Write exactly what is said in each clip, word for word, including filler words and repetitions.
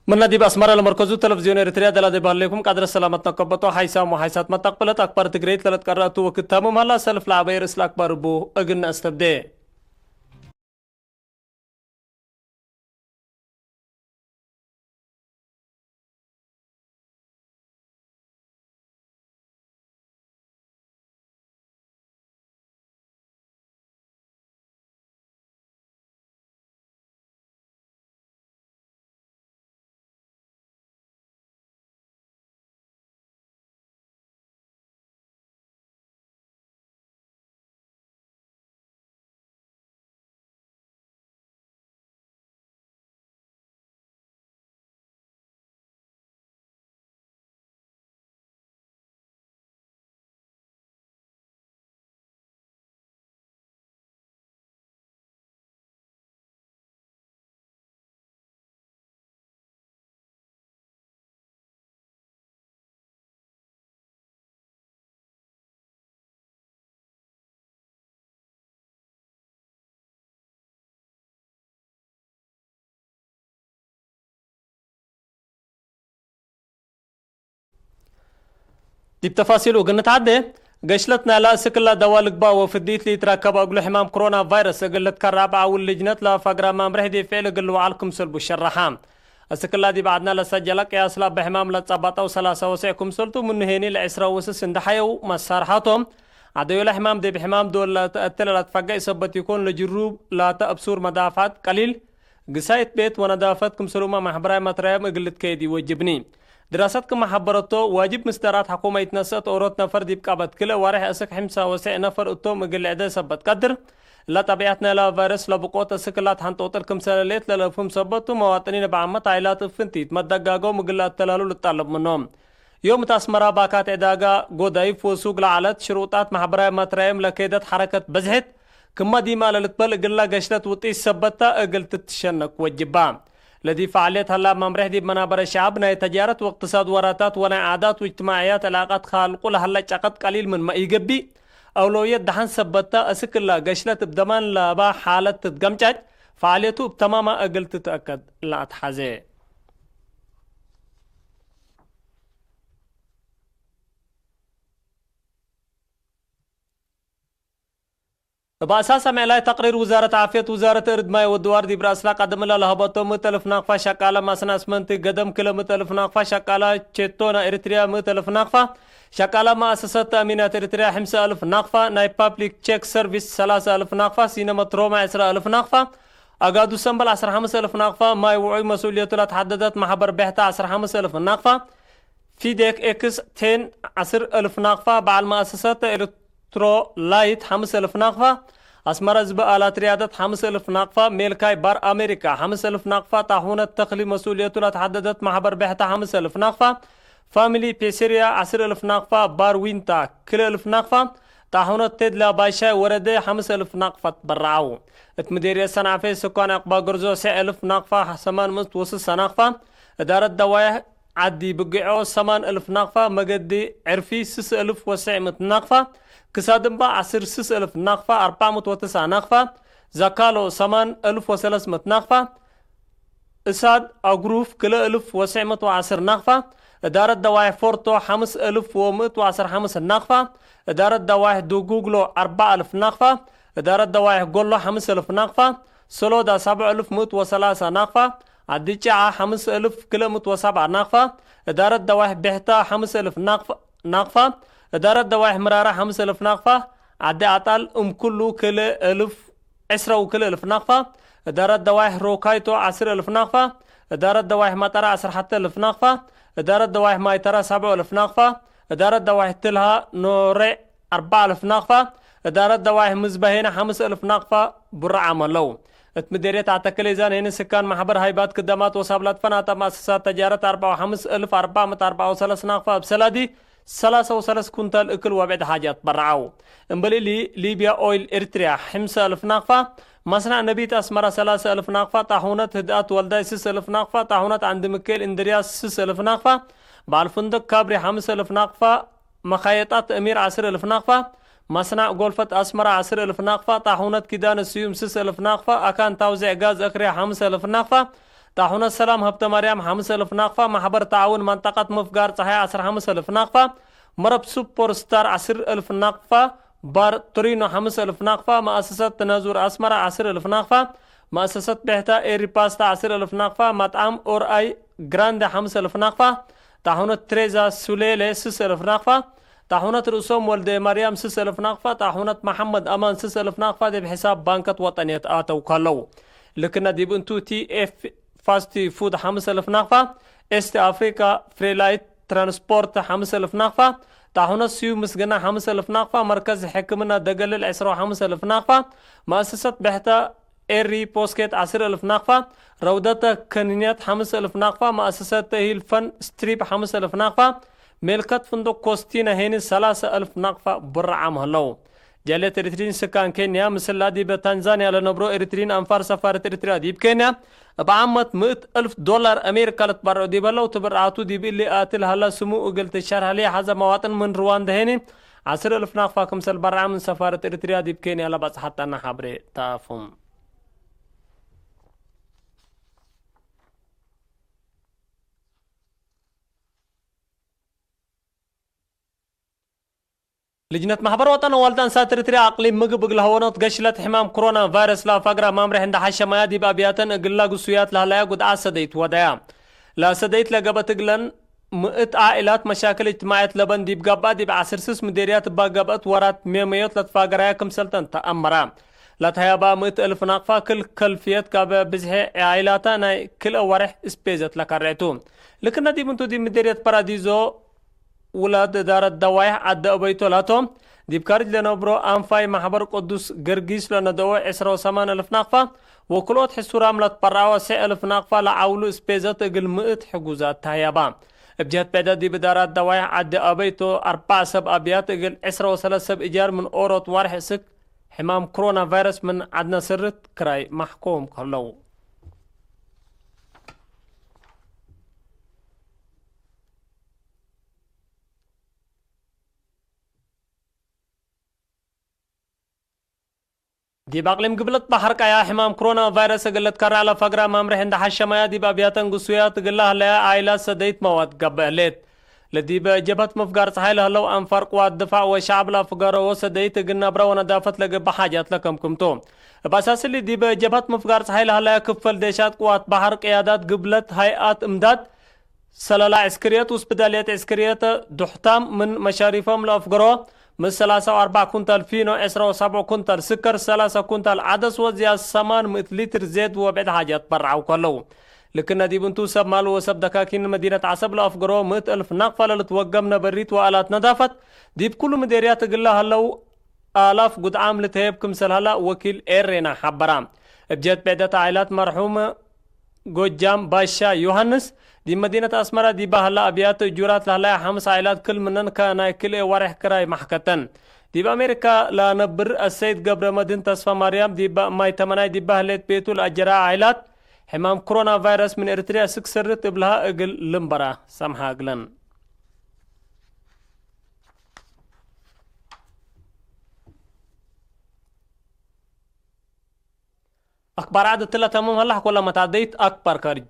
ምነ ዲብ አስመረ ለመርከዙ ተለፍዝዮን ኤሪትርያ ደላዴ በህሌኩም፣ ቃድረ ሰላመት ነከበቶ፣ ሐይሳም ወሐይሳት መተቅብለት አክባር ትግሬይት ለለትቀረአቱ ወክድ ታምም ሀላ፣ ሰልፍ ለአበይ ርእስ ለአክባር እቡ እግል ነአስተብዴ። ዲብ ተፋሲሉ እግል ንትዓዴ፣ ገሽለት ናይላ እስክላ ደዋ ልግባእ ወፍዲት ለኢትረከብ እግሉ ሕማም ክሮና ቫይረስ እግል ልትከራብ ዓውል ልጅነት ለፈግረ መምርሕ ዲብ ፍዕል እግል ልውዓል ክምሰልቡ ሸረሐ። እስክላ ዲብ ዐድና ለሰጀለ ቅያስ ለአበ ሕማም ለጸበጠው ሰላሳ ወስዕ ክምሰልቱ፣ ምኑ ሄኒ ለዕስረ ወስስ እንዴ ሐየው መሳርሐቶም፣ ዐደዮ ለሕማም ዲብ ሕማም ዶል ለተአትለ ለትፈገእ ሰበት ኢኮን፣ ለጅሩብ ላተ እብ ሱር መዳፈዐት ቀሊል፣ ግሳይት ቤት ወነዳፈት ክምሰሉመ ማሕበራይ መትረያም እግል ልትከየድ ኢወጅብኒ። ድራሰት ክመ ሐበረቶ፣ ዋጅብ ምስዳራት ሐኩመ ኢትነሰአት ኦሮት ነፈር ዲብ ቀበት ክልኤ ዋሬሕ እስክ ሕምሳ ወስዕ ነፈር እቶም እግል ልዕደ ሰበት ቀድር። እለ ጠቢዐት ናይላ ቫይረስ ለብቆት እስክ ላትሐንጦጥል ክምሰለ ሌት ለለፍሁም ሰበት ቱ፣ መዋጥኒን እብ ዓመት ዓኢላት እብ ፍንቲት መደጋጎም እግል ለአተላሉ ልጣለብ ምኖም። ዮም እት አስመራ ባካት ዕዳጋ፣ ጎዳይፍ ወሱግ ለዐለት ሽሩጣት ማሕበራይ መትረያም ለኬደት ሐረከት በዝሕት፣ ክመ ዲማ ለልትበል እግላ ገሽለት ውጢት ሰበት ተ እግል ትትሸነክ ወጅባ። ለዲብ ፈዓልየት ሀላ መምሬሕ ዲብ መናበረ ሸዐብ፣ ናይ ተጃረት ወእቅትሳድ ወራታት ወናይ ዓዳት ወእጅትማዕያት ዕላቀት ካልቁ ለሀለ ጨቀጥ ቀሊል ምንመ ኢገብእ፣ አውለውየት ደሐን ሰበት ተ፣ እስክላ ገሽለት እብ ደማን ለባ ሓለት ትትገምጫጭ፣ ፈዓልየቱ እብ ተማማ እግል ትትአከድ ለአትሐዜ። እብ አሳስ አምዕላይ ተቅሪር ውዛረት ዓፍየት፣ ውዛረት እርድ ማይ ወድዋር ዲብ ረአስላ ቀደም እለ ለሀበቶ ምእት አልፍ ናቅፋ ሸቃለ ማስና እስመንቲ ገደም ክለ ምእት አልፍ ናቅፋ ሸቃለ ቼቶ ናይ ኤሪትርያ ምእት አልፍ ናቅፋ ሸቃለ መአሰሰት ተእሚናት ኤሪትርያ ሕምሰ አልፍ ናቅፋ ናይ ፓብሊክ ቼክ ሰርቪስ ሰላሰ አልፍ ናቅፋ ሲነመት ሮማ ዕስረ አልፍ ናቅፋ አጋዱ ሰምበል ዐስር ሐምስ አልፍ ናቅፋ ማይ ውዑይ መስኡልየቱ ለተሐደደት ማሕበር ብሕተ ዐስር ሐምስ አልፍ ናቅፋ ፊዴክ ኤክስ ቴን ዐስር አልፍ ናቅፋ፣ በዓል መአሰሰት ኤሌክትሮላይት ሐምስ አልፍ ናቅፋ፣ አስመረ ዝብእ አላት ርያደት ሐምስ አልፍ ናቅፋ፣ ሜልካይ ባር አሜሪካ ሐምስ አልፍ ናቅፋ፣ ጣሑነት ተክሊ መስኡልየቱ ለተሐደደት ማሕበር ብሕተ ሐምስ አልፍ ናቅፋ፣ ፋሚሊ ፔሴሪያ ዐስር አልፍ ናቅፋ፣ ባር ዊንታ ክልኤ አልፍ ናቅፋ፣ ጣሑነት ቴድላ ባሻይ ወረደ ሐምስ አልፍ ናቅፋ ትበረዐው። እት ምዴርየት ሰንዓፈ ስኳን ዕቅባ ገርዞ ሰዕ አልፍ ናቅፋ፣ ሰማን ምእት ወስሳ ናቅፋ፣ እዳረት ደዋይሕ ዐዲ ብግዖ ሰማን አልፍ ናቅፋ፣ መገዲ ዕርፊ ስስ አልፍ ወሰዕ ምእት ናቅፋ፣ ክሳድምባ ዐስር ስስ አልፍ ናቅፋ፣ አርባዕ ምእት ወትስዓ ናቅፋ፣ ዘካሎ ሰማን አልፍ ወሰለስ ምእት ናቅፋ፣ እሳድ አግሩፍ ክልኤ አልፍ ወሰዕ ምእት ወዐስር ናቅፋ፣ እዳረት ደዋይሕ ፎርቶ ሐምስ አልፍ ወምእት ወዐስር ሐምስ ናቅፋ፣ እዳረት ደዋይሕ ዱጉግሎ አርበዕ አልፍ ናቅፋ፣ እዳረት ደዋይሕ ጎሎ ሐምስ አልፍ ናቅፋ፣ ሰሎዳ ሰብዕ አልፍ ምእት ወሰላሳ ናቅፋ፣ አዲ ጨዓ ሐምስ አልፍ ክልኤ ምእት ወሰብዓ ናቅፋ፣ እዳረት ደዋይሕ ብሕታ ሐምስ አልፍ ናቅፋ፣ ናቅፋ፣ እዳረት ደዋይሕ ምራራ ሐምስ አልፍ ናቅፋ፣ አዲ አጣል እም ኩሉ ክልኤ አልፍ ዕስረ ወክልኤ አልፍ ናቅፋ፣ እዳረት ደዋይሕ ሮካይቶ ዐስር አልፍ ናቅፋ፣ እዳረት ደዋይሕ መጠራ ዐስር ሐተ አልፍ ናቅፋ፣ እዳረት ደዋይሕ ማይተራ ሰብዑ አልፍ ናቅፋ፣ እዳረት ደዋይሕ ትልሃ ኖሬዕ አርበዕ አልፍ ናቅፋ፣ እዳረት ደዋይሕ ምዝበሄነ ሐምስ አልፍ ናቅፋ ብሩዓም ዐለው። እት ምዴርየት አተክሌዛን ሄነ ስካን ማሕበር ሃይባት ክደማት ወሳብላት ፈናተ መአሰሳት ተጃረት አርበዕ ወሐምስ አልፍ አርበዕ ምእት አርበዕ ወሰለስ ናቅፋ እብ ሰላዲ ሰላሰ ወሰለስ ኩንታል እክል ወብዕድ ሓጃት በረዐው። እምበል እሊ፣ ሊብያ ኦይል ኤሪትርያ፣ ሕምሰ አልፍ ናቅፋ፣ መስናዕ ነቢት አስመራ ሰላሰ አልፍ ናቅፋ፣ ጣሑነት ህድአት ወልዳይ ስስ አልፍ ናቅፋ፣ ጣሑነት ዐንዲ ምክኤል እንድርያስ ስስ አልፍ ናቅፋ፣ በዓል ፍንድቅ ካብሪ ሐምስ አልፍ ናቅፋ፣ መኻየጣት እሚር ዐስር አልፍ ናቅፋ፣ መስናዕ ጎልፈት አስመራ ዐስር አልፍ ናቅፋ፣ ጣሑነት ኪዳነ ስዩም ስስ አልፍ ናቅፋ፣ አካን ታውዜዕ ጋዝ አክርያ ሐምስ አልፍ ናቅፋ፣ ጣሑነት ሰላም ሀብተማርያም ሐምስ እልፍ ናቅፋ፣ ማሕበር ተዓውን መንጠቀት ምፍጋር ጸሓይ ዐስር ሐምስ እልፍ ናቅፋ፣ መረብ ሱፐር ስታር ዐስር እልፍ ናቅፋ፣ ባር ቶሪኖ ሐምስ እልፍ ናቅፋ፣ መአሰሰት ተናዙር አስመራ ዐስር እልፍ ናቅፋ፣ መአሰሰት ብሕታ ኤሪ ፓስታ ዐስር እልፍ ናቅፋ፣ መጥዓም ኦርአይ ግራንደ ሐምስ እልፍ ናቅፋ፣ ጣሑነት ትሬዛ ሱሌሌ ስስ እልፍ ናቅፋ፣ ጣሑነት ርእሶም ወልደ ማርያም ስስ እልፍ ናቅፋ፣ ጣሑነት መሐመድ አማን ስስ እልፍ ናቅፋ ዲብ ሕሳብ ባንከት ወጠንየት አተው ከለው። ልክነ ዲብ እንቱ ቲ ኤፍ ፋስት ፉድ ሐምስ እልፍ ናቅፋ፣ ኤስት አፍሪካ ፍሬላይት ትራንስፖርት ሐምስ እልፍ ናቅፋ፣ ጣሑነት ስዩ ምስግና ሐምስ እልፍ ናቅፋ፣ መርከዝ ሕክምና ደገልል ዕስራ ወሐምስ እልፍ ናቅፋ፣ መአሰሰት ብሕተ ኤሪ ፖስኬት ዐስር እልፍ ናቅፋ፣ ረውደተ ከኒንያት ሐምስ እልፍ ናቅፋ፣ መአሰሰት ተእሂል ፈን ስትሪፕ ሐምስ እልፍ ናቅፋ፣ ሜልከት ፍንዱቅ ኮስቲነ ሄኒ ሰላሰ እልፍ ናቅፋ ብር ዓም ህለው። ጀሌት ኤሪትሪን ስካን ኬንያ፣ ምስላ ዲበ ታንዛንያ ለነብሮ ኤሪትሪን አንፋር ሰፋረት ኤሪትሪያ ዲብ ኬንያ፣ እብ ዓመት ምእት እልፍ ዶላር አሜሪካ ልትበርዑ ዲብ ህለው ትብርዓቱ ዲብ እሊ አቲ ለሀላ ስሙ እግል ትሸርሕ ለይሐዘ መዋጥን ምን ሩዋንዳ ሄኒ፣ ዐስር እልፍ ናቅፋ ክምሰል በርዐ ምን ሰፋረት ኤሪትሪያ ዲብ ኬንያ ለበጽሐተነ ሐብሬ ተአፉም። ልጅነት ማሕበር ወጠን ወልድ አንሳት ኤሪትሪያ አቅሊም ምግብ እግል ሀወኖት ገሽለት ሕማም ኮሮና ቫይረስ ለአፋግራ ማምሬሕ እንደ ሐሸማያ ዲብ አብያተን እግላ ግሱያት ለህላያ ጉድዓት ሰደይት ወደያ። ለሰደይት ለገበት እግለን ምእት ዓኢላት መሻክል እጅትማዕየት ለበን ዲብ ገብአ፣ ዲብ ዐስር ስስ ምዴርያት እባ ገብአት ወራት ሜመዮት ለትፋገራያ ክምሰልተን ተአመራ። ለተህያባ ምእት እልፍ ናቅፋ ክል ከልፍየት ካብ ብዝሒ ዓኢላታ ናይ ክልኤ ወሬሕ ስፔዘት ለከሬቱ። ልክነ ዲብ እንቱ ዲብ ምዴርየት ፓራዲዞ ውላድ እዳረት ደዋይሕ ዐዲ አበይቶ ላቶም፣ ዲብ ካርጅ ለነብሮ አንፋይ ማሕበር ቅዱስ ገርጊስ ለነደኦ ዕስራ ወሰማን እልፍ ናቅፋ፣ ወክልኦት ሕሱራም ለትበርዐወ ስዕ እልፍ ናቅፋ ለዐውሉ ስፔዘት እግል ምእት ሕጉዛት ተህያባ። እብ ጀህት ብዕደት ዲብ እዳራት ደዋይሕ ዐዲ አበይቶ አርበዕ ሰብ አብያት እግል ዕስራ ወሰለስ ሰብ እጃር ምን ኦሮት ዋርሕ እስክ ሕማም ኮሮና ቫይረስ ምን ዐድነ ስርት ክራይ ማሕኮም ከለው። ዲብ አቅሊም ግብለት በሐር ቀያ ሕማም ኮሮና ቫይረስ እግል ልትከረዕ ለፈግረ መምርሕ እንደ ሐሸማያ፣ ዲብ አብያተን ግሱያት እግል ለህለያ ዓኢላት ሰደይት መዋት ገብእ ህሌት። ለዲብ ጀብሀት ምፍጋር ጸሓይ ለህለው አንፋር ቅዋት ድፋዕ ወሸዐብ ለአፍገረዎ ሰደይት እግል ነብረ ወነዳፈት ለገብእ ሓጃት ለከምክምቱ። እብ አሳስ እሊ፣ ዲብ ጀብሀት ምፍጋር ጸሓይ ለህለያ ክፈል ዴሻት ቅዋት በሐር፣ ቅያዳት ግብለት፣ ሀይአት እምዳድ፣ ሰለላ ዕስክርየት፣ ውስፕዳልየት ዕስክርየት፣ ዱሕታም ምን መሻሪፎም ለአፍገሮ፣ ምን ሰላሳ ወአርበዕ ኩንታል ፊኖ፣ ዕስራ ወሰብዑ ኩንታል ስከር፣ ሰላሳ ኩንታል ዐደስ ወዝያድ ሰማን ምእት ሊትር ዜድ ወብዕድ ሓጃት በርዐው ከለው። ልክነ ዲብ እንቱ፣ ሰብ ማል ወሰብ ደካኪን መዲነት ዐሰብ ለአፍገሮ ምእት እልፍ ናቅፋ ለልትወገም ነበሪት ወአላት ነዳፈት ዲብ ኩሉ ምዴርያት እግለ ሀለው፣ አላፍ ጉድዓም ልትሀየብ ክምሰል ሀላ ወኪል ኤሬና ሐበራ። እብ ጀህት ብዕደት ዓኢላት መርሑም ጎጃም ባሻ ዮሐንስ፣ ዲብ መዲነት አስመራ ዲባ ሀላ አብያት እጁራት ለህለያ ሐምስ ዓኢላት ክል ምነን ከናይ ክልኤ ወሬሕ ክራይ ማሕከተን። ዲብ አሜሪካ ለነብር አሰይድ ገብረ መድህን ተስፋ ማርያም፣ ዲብ ማይ ተመናይ ዲባ ህሌት ቤቱ ለአጀራ ዓኢላት፣ ሕማም ኮሮና ቫይረስ ምን ኤሪትሪያ ስክ ስርት እብልሃ እግል ልንበራ ሰምሐ እግለን። አክባር ዐድ እትለ ተምም ሀላህ፣ ኮለ መታደይት አክባር ካርጅ።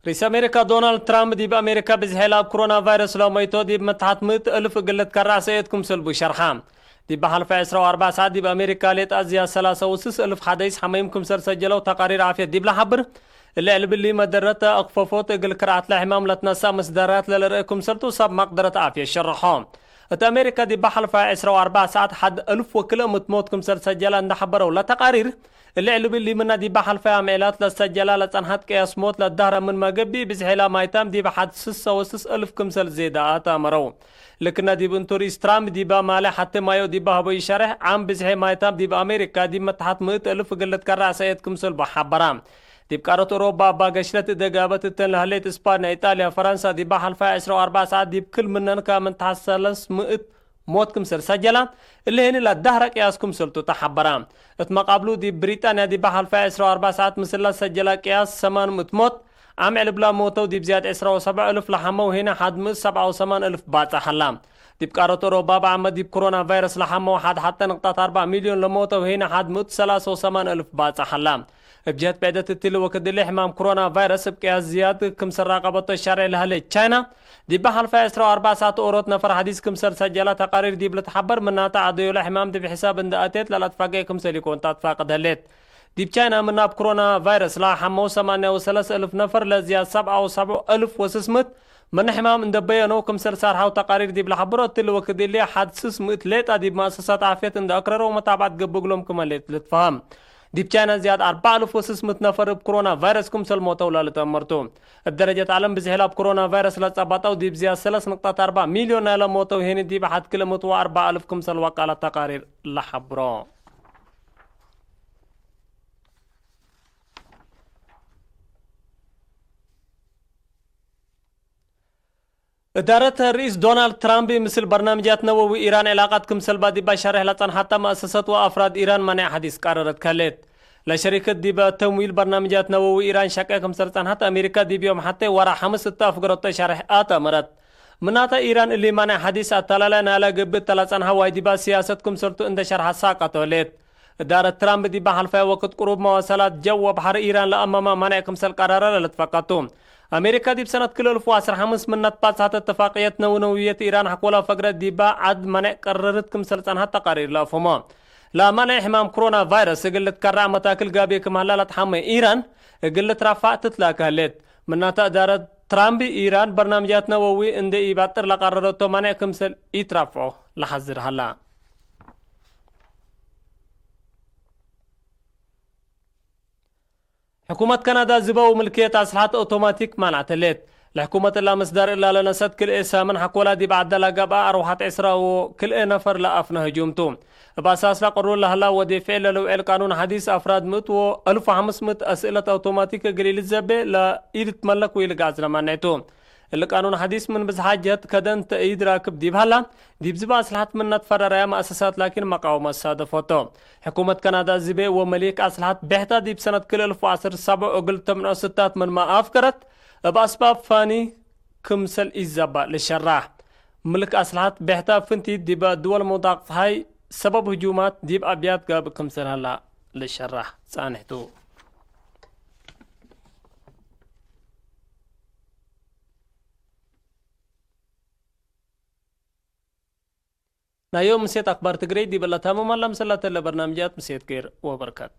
ርኢስ አሜሪካ ዶናልድ ትራምፕ ዲብ አሜሪካ ብዝሔ ለአብ ኮሮና ቫይረስ ለመይቶ ዲብ መትሐት ምእት እልፍ እግል ልትከረዕ ሰእየት ክምሰል ቡ ሸርሐ። ዲብ ሐልፈ ዕስራ ወአርበዕ ሰዓት ዲብ አሜሪካ ሌጠ ዝያድ ሰላሳ ወስስ እልፍ ሐደይስ ሐመይም ክምሰል ሰጀለው ተቃሪር ዓፍየት ዲብ ለሐብር፣ እሊ ዕልብሊ መደረት አክፈፎት እግል ክርአት ለሕማም ለትነሰእ ምስዳራት ለልርኤ ክምሰልቱ ሰብ መቅደረት ዓፍየት ሸርሖ። እት አሜሪካ ዲብ ሐልፈ ዕስራ ወአርበዕ ሰዓት ሐድ እልፍ ወክልኤ ምእት ሞት ክምሰል ሰጀለ እንደ ሐበረው ለተቃሪር፣ እሊ ዕልብሊ ምነ ዲብ ሐልፈ አምዕላት ለሰጀላ ለጸንሐት ቅያስ ሞት ለዳህረ ምንመ ገብእ፣ ብዝሔላ ማይታም ዲብ ሐድ ስሳ ወስስ እልፍ ክምሰል ዜዳ አትአመረው። ልክነ ዲብ እንቱ ርኢስ ትራምፕ ዲበ ማሌ ሐቴ ማዮ ዲበ ሀበዩ ሸሬሕ፣ ዓም ብዝሔ ማይታም ዲብ አሜሪካ ዲብ መትሐት ምእት እልፍ እግል ልትከረዕ ሰእየት ክምሰል ቡ ሐበራ። ዲብ ቃረት ኦሮባ እባ ገሽለት እደ ጋበት እተን ለህሌት እስፓኛ፣ ኢጣልያ፣ ፈረንሳ ዲበ ሐልፈ ዕስራ ወአርበዕ ሰዓት ዲብ ክል ምነን ከምን ተሐት ሰለስ ምእት ሞት ክምሰል ሰጀላ፣ እሊ ህኒ ለዳህረ ቅያስ ክምሰልቱ ተሐበራ። እት መቃብሉ፣ ዲብ ብሪጣንያ ዲበ ሐልፈ ዕስራ ወአርበዕ ሰዓት ምስል ለሰጀላ ቅያስ ሰማን ምእት ሞት፣ አምዕል እብላ ሞተው ዲብ ዝያድ ዕስራ ወሰብዕ እልፍ ለሐመው ሄነ ሐድ ምእት ሰብዓ ወሰማን እልፍ ባጽሕ ሀላ። ዲብ ቃረት ኦሮባ በአመት ዲብ ኮሮና ቫይረስ ለሐመው ሐድ ሐተ ንቅጣት አርበዕ ሚልዮን ለሞተው ሄነ ሐድ ምእት ሰላሳ ወሰማን እልፍ ባጽሕ ሀላ። እብ ጀህት ብዕደት እትሊ ወክድ እሊ ሕማም ኮሮና ቫይረስ እብ ቅያስ ዝያድ ክምሰል ራቀበቶ ሻሬዕ ለሀሌት ቻይና፣ ዲበ ሐልፋይ ዕስራ ወአርበዕ ሳዐት ኦሮት ነፈር ሐዲስ ክምሰል ሰጀላ ተቃሪር ዲብ ልትሐበር ምናተ ዐደዮለ ሕማም ዲብ ሕሳብ እንደ አቴት ለለአትፋጌ ክምሰል ኢኮን ታትፋቅድ ህሌት። ዲብ ቻይና ምን አብ ኮሮና ቫይረስ ለሐመው ሰማንያ ወሰለስ እልፍ ነፈር ለዝያድ ሰብዓ ወሰብዑ እልፍ ወስስ ምእት ምን ሕማም እንደ በየነው ክምሰል ሳርሐው ተቃሪር ዲብ ለሐብሮ እትሊ ወክድ እሊ ሐድ ስስ ምእት ሌጣ ዲብ መአሰሳት ዓፍየት እንደ አክረረው መታብዐት ገብእ እግሎም ክመ ሌት ልትፈሀም። ዲብ ቻይና ዝያድ አርበዕ እልፍ ወስስ ምእት ነፈር እብ ኮሮና ቫይረስ ክምሰል ሞተው ለልትአመርቱ። እብ ደረጀት ዐለም ብዝሕ ለአብ ኮሮና ቫይረስ ለጸበጠው ዲብ ዝያድ ሰለስ ንቅጠት አርበዕ ሚልዮን ናይለ ሞተው ሄኒ ዲብ ሐድ ክልኤ ምእት ወአርበዕ እልፍ ክምሰል ወቃለት ተቃሪር ለሐብሮ። እዳረት ርኢስ ዶናልድ ትራምፕ ምስል በርናምጃት ነወዊ ኢራን ዕላቃት ክምሰል ባዲባ ሸሬሕ ለጸንሐተ መአሰሰት ወአፍራድ ኢራን መኔዕ ሐዲስ ቀረረት ከሌት። ለሸሪከት ዲበ ተምዊል በርናምጃት ነወዊ ኢራን ሸቄ ክምሰል ጸንሐት አሜሪካ ዲብ ዮም ሐቴ ወራ ሐምስ እተ አፍገረቶ ሸሬሕ አተመረት። ምናተ ኢራን እሊ መኔዕ ሐዲስ አተላላይ ናይለ ገብእ እተ ለጸንሐ ዋይዲባ ሲያሰት ክምሰልቱ እንደ ሸርሐ ሳቀቶ ሌት። እዳረት ትራምፕ ዲበ ሐልፋይ ወቅት ቅሩብ መዋሰላት ጀው ወበሐር ኢራን ለአመመ መኔዕ ክምሰል ቀረረ ለልትፈቀቱ። አሜሪካ ዲብ ሰነት ክልኤ እልፍ ወዐስር ሐምስ ምነት ባጽሐት እትፋቅየት ነውነውየት ኢራን ሐቆላ ፈግረት ዲበ ዐድ መኔዕ ቀረርት ክምሰል ጸንሐት ተቃሪር ለአፍህሞ። ለመኔዕ ሕማም ኮሮና ቫይረስ እግል ልትከረዕ መታክል ጋብየ ክም ሀላ ለትሐመ ኢራን እግል ልትረፈዕ ትትላከ ህሌት። ምናተ እዳረት ትራምፕ ኢራን በርናምጃት ነወዊ እንዴ ኢባጥር ለቀረረቶ መኔዕ ክምሰል ኢትረፍዖ ለሐዝር ሀላ። ሕኩመት ከናዳ ዝበው ምልክየት አስልሐት አውቶማቲክ ማንዐት ህሌት። ለሕኩመት እላ ምስዳር እላ ለነሰት ክልኤ ሳምን ሐቆላ ዲብ ዐደ ለገብአ አርወሐት ዕስራ ወክልኤ ነፈር ለአፍነ ህጁም ቱ። እብ አሳስ ለቀሩር ለህላ ወዴፍዕ ለልውዕል ቃኑን ሐዲስ አፍራድ ምእት ወእልፍ ወሐምስ ምእት አስእለት አውቶማቲክ እግል ኢልትዘቤ ለኢልትመለክ ወኢልግአዝ ለማንዕ ቱ። እሊ ቃኑን ሐዲስ ምን ብዝሓት ጀህት ከደን ተእይድ ራክብ ዲብ ሀላ፣ ዲብ ዝባ አስልሐት ምነ ትፈረራያ መአሰሳት ላኪን መቃወመት ሳደፎቶ። ሕኩመት ከናዳ ዝቤ ወመሊክ አስልሐት ቤሕታ ዲብ ሰነት ክልኤ እልፍ ወዐስር ሰብዕ እግል ተምንዖ ስታት ምንመ አፍገረት፣ እብ አስባብ ፋኒ ክምሰል ኢዘባእ ልሸራሕ። ምልክ አስልሐት ቤሕታ ፍንቲት ዲበ ድወል መውዳቅ ጸሓይ ሰበብ ህጁማት ዲብ አብያት ጋብእ ክምሰል ሀላ ልሸራሕ ጻንሕ ቱ። ናይ ዮም ምሴት አክባር ትግሬ ዲብ ለታምም አላ ምሰላተ ለበርናምጃት ምሴት ኬር ወበረከት።